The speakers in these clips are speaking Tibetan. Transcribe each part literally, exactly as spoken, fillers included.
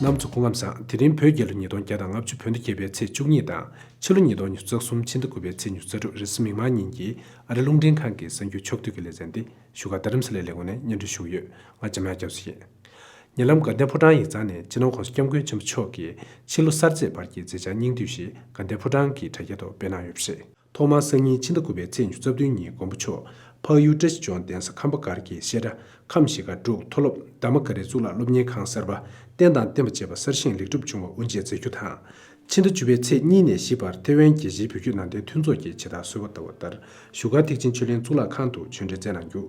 རྣམ་པ་ཚོ་སྐུ་ཁམས་བཟང་། དེ་རིང་བོད་རྒྱལ་ལོ་ཉིས་སྟོང་བརྒྱ་དང་ལྔ་བཅུ་བོད་ཟླ་བརྒྱད་པའི་ཚེས་བཅུ་གཉིས་དང་ཕྱི་ལོ་ཉིས་སྟོང་ཉི་ཤུ་རྩ་གསུམ་ཕྱི་ཟླ་དགུ་པའི་ཚེས་ཉི་ཤུ་རྩ་དྲུག་རེས་གཟའ་མིག་དམར་ཉིན་གྱི་ཨ་རི་རླུང་འཕྲིན་ཁང་གི་གསར་འགྱུར་ཕྱོགས་བསྡུས་ཀྱི་ལེ་ཚན་འདི་བཞུགས་སྒར་རྡ་རམ་ས་ལའི་ལས་ཁུངས་ནས་སྙན་སྒྲོན་ཞུ་གི་ཡོད། ང་འཇམ་དབྱངས་སྐྱབས་སུ་ཡིན། ཉེ་ལམ་དགའ་ལྡན་ཕོ་བྲང་ཡིག་ཚང་ནས་སྤྱི་ནོར་༸གོང་ས་༸སྐྱབས་མགོན་ཆེན་པོ་མཆོག་གི་ཕྱི་ལོ་གསར་ཚེས་བར་གྱི་མཛད་འཆར་སྙིང་བསྡུས་ཤིག་དགའ་ལྡན་ཕོ་བྲང་གི་དྲ་རྒྱ་ཐོག་སྤེལ་གནང་ཡོད་པ་རེད། ཐོག་མར་སང་ཉིན་ཕྱི་ཟླ་དགུ་པའི་ཚེས་ཉི་ཤུ་རྩ་བདུན་ཉིན་མགོན་པོ་མཆོག་འཕགས་ཡུལ་བཀྲ་ཤིས་ལྗོངས་གདན་ས་ཁམས་པ་སྒར་གྱི་བཤད་གྲྭ་ཁམས་བཞི་ཀ་འབྲུག་མཐོ་སློབ་དྷ་རྨ་ཀ་རའི་གཙུག་ལག་སློབ་གཉེར་ཁང་གསར་པ་རྟེན་དང་བརྟེན་པ་ཅེས་པ་གསར་བཞེངས་ལེགས་གྲུབ་བྱུང་བ་དབུ་འབྱེད་མཛད་རྒྱུ་དང་། ཕྱི་ཟླ་བཅུ་པའི་ཚེས་གཉིས་ནས་བཞི་བར་ཐེ་ཝན་རྒྱལ་སྤྱིའི་བོད་བརྒྱུད་ནང་བསྟན་མཐུན་ཚོགས་ཀྱིས་ཇི་ལྟར་གསོལ་བ་བཏབ་པ་ལྟར་བཞུགས་སྒར་ཐེག་ཆེན་ཆོས་གླིང་གཙུག་ལག་ཁང་དུ་ཆོས་འབྲེལ་སྩལ་གནང་རྒྱུ།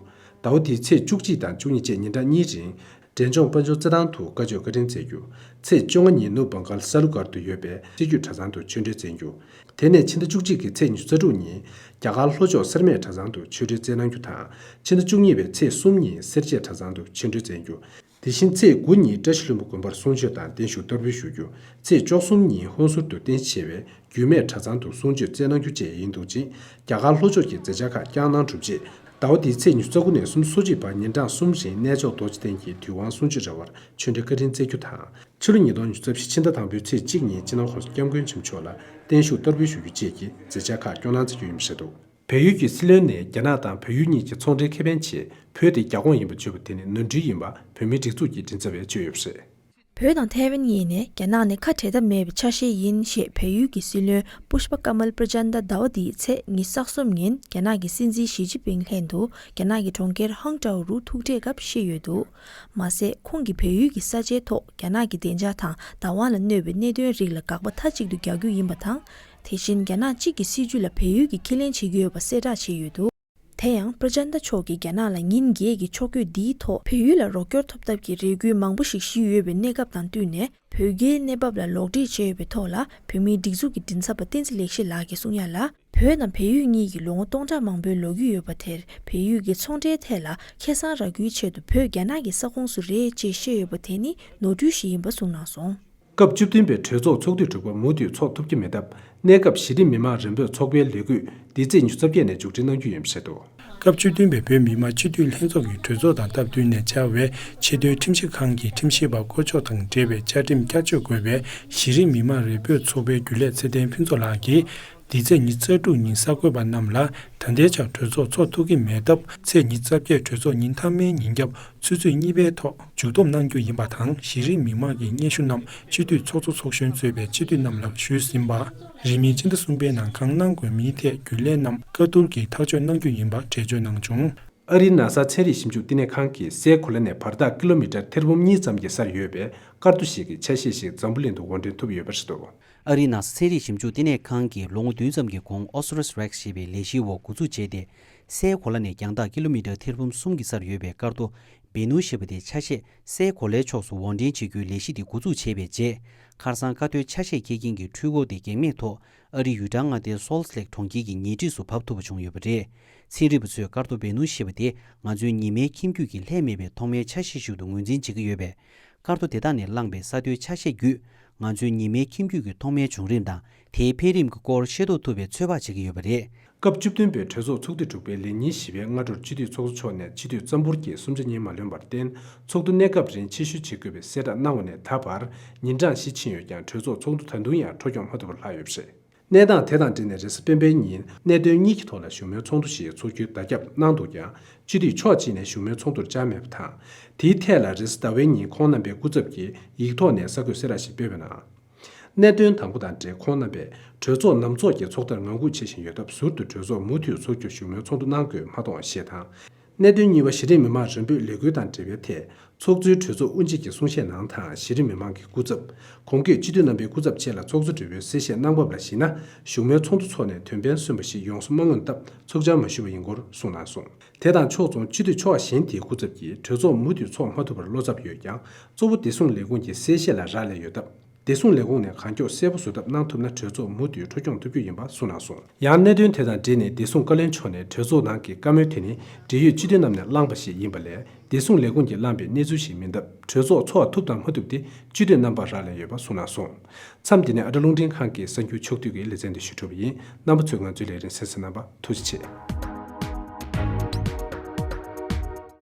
ཟླ་བ་འདིའི་ཚེས་བཅུ་གཅིག་དང་བཅུ་གཉིས་བཅས་ཉིན་གྲངས་གཉིས་རིང་འབྲས་ལྗོངས་དཔལ་འབྱོར་རྩེད་ཐང་དུ་བཀའ་ཆོས་བཀའ་དྲིན་སྩལ་རྒྱུ། ཚེས་བཅོ་ལྔ་ཉིན་ནུབ་བྷང་གཱལ་ས་ལུ་སྒར་དུ་ཡོད་པའི་སྲིད་བྱུས་གྲྭ་ཚང་དུ་ཆོས་འབྲེལ་སྩལ་རྒྱུ། དེ་ནས་ཕྱི་ཟླ་བཅུ་གཅིག་གི་ཚེས་ཉི་ཤུ་རྩ་དྲུག་ཉིན་རྒྱ་གར་ལྷོ་ཕྱོགས་སེར་སྨད་གྲྭ་ཚང་དུ་ཆོས་འབྲེལ་སྩལ་གནང་རྒྱུ་དང་། ཕྱི་ཟླ་བཅུ་གཉིས་པའི་ཚེས་གསུམ་ཉིན་སེར་བྱེས་གྲྭ་ཚང་དུ་ཆོས་འབྲེལ་སྩལ་རྒྱུ། དེ་བཞིན་ཚེས་དགུ་ཉིན་བཀྲ་ཤིས་ལྷུན་པོ་དགོན་པར་གསུང་ཆོས་དང་བརྟན་བཞུགས་བསྟར་འབུལ་ཞུ་རྒྱུ། ཚེས་བཅུ་གསུམ་ཉིན་ཧོན་སུར་དུ་རྟེན་གཞི་བྱས་པའི་རྒྱུད་སྨད་གྲྭ་ཚང་དུ་གསུང་ཆོས་སྩལ་གནང་རྒྱུ་བཅས་ཡིན་འདུག་ཅིང་། རྒྱ་གར་ལྷོ་ཕྱོགས་ཀྱི་མཛད་འཆར་ཁག་བསྐྱངས་གནང་གྲུབ་རྗེས། ཟླ་བ་འདིའི་ཚེས་ཉི་ཤུ་རྩ་དགུ་ནས་གསུམ་པ་སོ་གཅིག་བར་ཉིན་གྲངས་གསུམ་རིང་གནས་མཆོག་རྡོ་རྗེ་གདན་གྱི་དུས་དབང་གསུང་ཆོས་རེ་བར་ཆོས་འབྲེལ་བཀའ་དྲིན་སྩལ་རྒྱུ་དང་། ཕྱི་ལོ་ཉིས་སྟོང་ཉི་ཤུ་རྩ་བཞི་ཕྱི་ཟླ་དང་པོའི་ཚེས་གཅིག་ཉིན་སྤྱི་ནོར་༸གོང་ས་༸སྐྱབས་མགོན་ཆེན་པོ་མཆོག་ལ་བརྟན་བཞུགས་བསྟར་འབུལ་ཞུ་རྒྱུ་བཅས་ཀྱི་མཛད་འཆར་ཁག་སྐྱོང་གནང་མཛད་རྒྱུ་ཡིན་པ་རེད་འདུག་བལ་ཡུལ་གྱི་སྲིད་བློན་ནས་རྒྱ་ནག་དང་བལ་ཡུལ་གཉིས་ཀྱི་ཚོང་འབྲེལ་ཁེ་ཕན་ཆེད་བོད་དེ་རྒྱ་ཁོངས་ཡིན་པ་བརྗོད་པ་དེ་ནི་ནོར་འཁྲུལ་ཡིན་པ་བོད་མིའི་སྒྲིག་འཛུགས་ཀྱི་མགྲིན་ཚབ་པས་བརྗོད་ཡོད་པ་རེད། བོད་དང་ཐའེ་ཝན་གཉིས་ནས་རྒྱ་ནག་ནས་ཁ་བྲལ་ཐབས་མེད་པའི་ཆ་ཤས་ཡིན་ཞེས་བལ་ཡུལ་གྱི་སྲིད་བློན་པུཤ་པ་ཀ་མལ་པྲ་ཅན་ཏ་ཟླ་བ་འདིའི་ཚེས་ཉི་ཤུ་རྩ་གསུམ་ཉིན་རྒྱ་ནག་གི་སྲིད་འཛིན་ཞི་ཅིན་ཕིང་ལྷན་དུ་རྒྱ་ནག་གི་གྲོང་ཁྱེར་ཧང་ཀྲའོ་རུ་ཐུག་འཕྲད་སྐབས་བཤད་ཡོད་འདུག་མ་ཟད་ཁོང་གིས་བལ་ཡུལ་གྱི་ས་ཆའི་ཐོག་རྒྱ་ནག་གི་བདེ་འཇགས་དང་བདག་དབང་ལ་གནོད་པའི་གནད་དོན་རིགས་ལ་དགག་པ་མཐའ་གཅིག་ཏུ་རྒྱག་རྒྱུ་ཡིན་པ་དང་། དེ་བཞིན་རྒྱ་ནག་གཅིག་གི་སྲིད་བྱུས་ལ་བལ་ཡུལ་གྱིས་ཁས་ལེན་བྱེད་ཀྱི་ཡོད་པ་གསལ་བསྒྲགས་བྱས་ཡོད་འདུག་དེ་ཡང་པྲ་ཅན་ཏ་མཆོག་གིས་རྒྱ་ནག་ལ་ཉིན་བརྒྱད་ཀྱི་ཕྱོགས་བསྐྱོད་འདིའི་ཐོག་བལ་ཡུལ་ལ་རོགས་སྐྱོར་ཐོབ་ཐབས་ཀྱི་རེ་སྐུལ་མང་པོ་ཞིག་ཞུས་ཡོད་པའི་གནས་སྐབས་དང་བསྟུན་ནས་བོད་རྒྱའི་གནས་བབ་ལ་ལོག་འགྲེལ་བྱས་ཡོད་པའི་ཐོག་ལ་བོད་མིའི་སྒྲིག་འཛུགས་ཀྱི་མགྲིན་ཚབ་པ་བསྟན་འཛིན་ལེགས་བཤད་ལགས་ཀྱིས་གསུང་ཡ་ལ། བོད་དང་བལ་ཡུལ་གཉིས་ཀྱིས་ལོ་ངོ་སྟོང་ཕྲག་མང་པོའི་ལོ་རྒྱུས་ཡོད་པ་དེར་བལ་ཡུལ་གྱི་ཚོང་འབྲེལ་ཐད་ལ་ཁེ་བཟང་རག་རྒྱུའི་ཆེད་དུ་བོད་རྒྱ་ནག་གི་ས་ཁོངས་སུ་རེད་ཅེས་བཤད་ཡོད་པ་དེ་ནི་ནོར་འཁྲུལ་ཞིག་ཡིན་པ་གསུངས་གནང་སོང་། སྐབས་བཅུ་བདུན་པའི་གྲོས་ཚོགས་ཚོགས་དུས་དྲུག་པ་མུ་མཐུད་འཚོགས་ཐུབ་ཀྱི་མེད་སྟབས། གནས་སྐབས་གཞི་རིམ་མི་མང་རིམ་སྤོས་ཚོགས་པའི་ལས་འགུལ་འདི་ཚེས་ཉི་ཤུ་རྩ་བརྒྱད་ནས་མཇུག་སྒྲིལ་གནང་རྒྱུ་ཡིན་པ་བཤད་འདུག་སྐབས་བཅུ་བདུན་པའི་བོད་མི་མང་སྤྱི་འཐུས་ལྷན་ཚོགས་ཀྱི་གྲོས་ཚོགས་དང་སྟབས་བསྟུན་ནས་བཅར་བའི་ཆེས་མཐོའི་ཁྲིམས་ཞིབ་ཁང་གི་ཁྲིམས་ཞིབ་པ་བསྐོ་གཞག་དང་འབྲེལ་བའི་བཅའ་ཁྲིམས་བསྐྱར་བཅོས་དགོས་པའི་གཞི་རིམ་མི་མང་རིམ་སྤོས་ཚོགས་པའི་རྒྱུན་ལས་ཚེ་བརྟན་ཕུན་ཚོགས་ལགས་ཀྱིས། འདི་ཚེས་ཉི་ཤུ་རྩ་དྲུག་ཉིན་གསར་འགོད་པ་རྣམས་ལ། ད་ལྟའི་ཆར་གྲོས་ཚོགས་འཚོགས་ཐུབ་ཀྱི་མེད་སྟབས། ཚེས་ཉི་ཤུ་རྩ་བརྒྱད་གྲོས་ཚོགས་ཉིན་མཐའ་མའི་ཉིན་རྒྱབ་ཆུ་ཚོད་གཉིས་པའི་ཐོག་མཇུག་སྡོམ་གནང་རྒྱུ་ཡིན་པ་དང་། གཞི་རིམ་མི་མང་གི་སྙན་ཞུ་རྣམས་སྤྱི་འཐུས་ཚོགས་གཙོ་ཚོགས་གཞོན་གཙོས་པའི་སྤྱི་འཐུས་རྣམས་ལ་ཞུས་ཟིན་པ། རིང་མིན་སྤྱི་ཟླ་གསུམ་པའི་ནང་གང་གནང་དགོས་མིན་ཐད་རྒྱུན་ལས་རྣམས་བཀའ་བསྡུར་གྱིས་ཐག་གཅོད་གནང་རྒྱུ་ཡིན་པ་འགྲེལ་བརྗོད་གནང་བྱུང་། ཨ་རིའི་ན་སར་ཚན་རིག་ཞིབ་འཇུག་བསྟི་གནས་ཁང་གིས་སའི་གོ་ལ་ནས་བར་ཐག་ཀི་ལོ་མི་ཊར་ཐེར་འབུམ་གཉིས་ཙམ་གྱི་སར་ཡོད་པའི་སྐར་རྡོ་ཞིག་གི་ཆ་ཤས་ཤིག་འཛམ་བུ་གླིང་དུ་དབོར་འདྲེན་ཐུབ་ཡོད་པ་རེད་འདུག་ཨ་རིའི་ན་སར་ཚན་རིག་ཞིབ་འཇུག་བསྟི་གནས་ཁང་གིས་ལོ་ངོ་བདུན་ཙམ་གྱི་གོང་ཨོ་སི་རོ་སི་རེག་སི་ཞེས་པའི་ལས་གཞིའི་འོག་འགོ་འཛུགས་བྱས་ཏེ། སའི་གོ་ལ་ནས་རྒྱང་ཐག་ཀི་ལོ་མི་ཊར་ཐེར་འབུམ་གསུམ་གྱི་སར་ཡོད་པའི་སྐར་རྡོ་བེ་ནུ་ཞེས་པ་དེ་ཆ་ཤས་སའི་གོ་ལའི་ཕྱོགས་སུ་དབོར་འདྲེན་བྱེད་རྒྱུའི་ལས་གཞི་དེ་འགོ་འཛུགས་བྱས་པའི་རྗེས། ཁ་སང་ཀ་ཐོའི་ཆ་ཤས་འཁྱེར་མཁན་གྱི་འཕྲུལ་འཁོར་དེ་གེགས་མེད་ཐོག་ཨ་རིའི་ཡུལ་གྲངས་མངའ་སྡེ་སོལ་ཊི་ལེག་གྲོང་ཁྱེར་གྱི་ཉེ་འཁྲིས་སུ་བབས་ཐུབ་པ་བྱུང་ཡོད་པ་རེད། ཚན་རིག་པ་ཚོས་སྐར་རྡོ་བེ་ནུ་ཞེས་པ་དེ་ང་ཚོའི་ཉི་མའི་ཁྱིམ་རྒྱུད་ཀྱི་ལྷད་མེད་པའི་ཐོག་མའི་ཆ་ཤས་ཤིག་ཏུ་ངོས་འཛིན་བྱེད་ཀྱི་ཡོད་པས། སྐར་རྡོ་དེ་དག་ནས་བླངས་པའི་ས་རྡོའི་ཆ་ཤས་བརྒྱུད། ང་ཚོའི་ཉི་མའི་ཁྱིམ་རྒྱུད་ཀྱི་ཐོག་མའི་བྱུང་རིམ་དང་། དེའི་འཕེལ་རིམ་གྱི་སྐོར་ཤེས་རྟོགས་ཐུབ་པའི་ཚོད་དཔག་བྱེད་ཀྱི་ཡོད་པ་རེད། སྐབས་བཅུ་བདུན་པའི་གྲོས་ཚོགས་ཚོགས་དུས་དྲུག་པའི་ལས་ཉིན་བཞི་པའི་སྔ་དྲོར་སྤྱི་འཐུས་ཚོགས་གཙོ་མཆོག་ནས་སྤྱི་འཐུས་རྩ་འབོར་གྱི་གསུམ་ཆ་གཉིས་མ་ལོན་པར་བརྟེན། ཚོགས་འདུ་གནས་སྐབས་རིང་ཕྱིར་བཤོལ་བྱེད་དགོས་པའི་གསལ་བསྒྲགས་གནང་བ་ནས་ད་བར་ཉིན་གྲངས་བཞི་ཕྱིན་ཡོད་ཀྱང་། གྲོས་ཚོགས་ཚོགས་འདུ་ད་དུང་ཡང་འཕྲོ་སྐྱོང་མ་ཐུབ་པར་ལྷག་ཡོད་པ་རེད། གནས་སྟངས་དེ་དང་འབྲེལ་ནས་རེས་གཟའ་སྤེན་པའི་ཉིན་གནད་དོན་གཉིས་ཀྱི་ཐོག་ལ་བཞུགས་མོལ་ཚོགས་འདུ་ཞིག་འཚོགས་རྒྱུའི་བརྡ་ཁྱབ་གནང་འདུག་ཀྱང་། སྤྱི་འཐུས་ཕྱོགས་གཅིག་ནས་བཞུགས་མོལ་ཚོགས་འདུར་བཅར་མེད་པ་དང་། དེའི་ཐད་ལ་རེས་གཟའ་ཟླ་བའི་ཉིན་ཁོང་རྣམ་པའི་སྐུ་ཚབ་ཀྱིས་ཡིག་ཐོག་ནས་གསར་འགོད་གསལ་བསྒྲགས་ཤིག་སྤེལ་བའི་ནང་། གནད་དོན་དང་པོ་དང་འབྲེལ་ཁོང་རྣམ་པས་གྲོས་ཚོགས་ནམ་ཚོགས་ཀྱི་ཚོགས་ཐར་ངང་སྒུག་བྱེད་བཞིན་ཡོད་སྟབས། ཟུར་དུ་གྲོས་ཚོགས་མུ་མཐུད་ཚོགས་རྒྱུར་བཞུགས་མོལ་ཚོགས་འདུ་གནང་དགོས་མ་གཏོགས་ཞེས་དང་། གནད་དོན་གཉིས་པ་གཞི་རིམ་མི་མང་རིམ་སྤོས་ལས་འགུལ་དང་འབྲེལ་བའི་ཐད། ཚོགས་གཙོའི་གྲོས་ཚོགས་དབུ་འབྱེད་ཀྱི་གསུང་བཤད་ནང་དང་། གཞི་རིམ་མི་མང་གི་སྐུ་ཚབ། གོང་འོག་སྤྱི་འཐུས་རྣམ་པའི་སྐུ་ཚབ་བཅས་ལ་ཚོགས་གཙོ་སྦྲེལ་པོའི་གསལ་བཤད་གནང་བབ་ལ་གཞིགས་ན། བཞུགས་མོལ་ཚོགས་འདུ་འཚོགས་ནས་དོན་ཕན་སོན་པ་ཞིག་ཡོངས་སུ་མ་མངོན་སྟབས། ཚོགས་བཅར་མ་ཞུས་པ་ཡིན་སྐོར་གསུངས་གནང་སོང་། དེ་དང་ཕྱོགས་མཚུངས་སྤྱི་འཐུས་ཕྱོགས་གཞན་དེའི་སྐུ་ཚབ་ཀྱིས་གྲོས་ཚོགས་མུ་མཐུད་འཚོགས་མ་ཐུབ་པར་བློ་འཚབ་ཡོད་ཀྱང་། གཙོ་བོ་བདེ་སྲུང་ལས་ཁུངས་ཀྱི་གསལ་བཤད་ལ་རག་ལས་ཡོད་སྟབས། བདེ་སྲུང་ལས་ཁུངས་ནས་གང་མགྱོགས་གསལ་པོ་བཟོ་ཐབས་གནང་ཐུབ་ན། གྲོས་ཚོགས་མུ་མཐུད་འཕྲོ་སྐྱོང་ཐུབ་རྒྱུ་ཡིན་པ་གསུངས་གནང་སོང་། ཡང་གནད་དོན་དེ་དང་འབྲེལ་ནས་བདེ་སྲུང་བཀའ་བློན་མཆོག་ནས། གྲོས་ཚོགས་ནང་གི་བཀའ་མོལ་དེ་ནི་འབྲེལ་ཡོད་སྤྱི་འཐུས་རྣམས་ནས་བླངས་པ་ཞིག་ཡིན་པ་ལས། བདེ་སྲུང་ལས་ཁུངས་ཀྱིས་བླངས་པའི་གནས་ཚུལ་ཞིག་མིན་སྟབས། གྲོས་ཚོགས་འཚོགས་ཐུབ་དང་མ་ཐུབ་དེ་སྤྱི་འཐུས་རྣམ་པར་རག་ལས་ཡོད་པ་གསུངས་གནང་སོང་། མཚམས་འདི་ནས་ཨ་རི་རླུང་འཕྲིན་ཁང་གི་གསར་འགྱུར་ཕྱོགས་བསྡུས་ཀྱི་ལེ་ཚན་འདི་ཞུ་གྲུབ་པ་ཡིན། རྣམ་པ་ཚོས་ང་ཚོའི་ལས་རིམ་གསན་གཟིགས་གནང་བར་ཐུགས་རྗེ་ཆེ།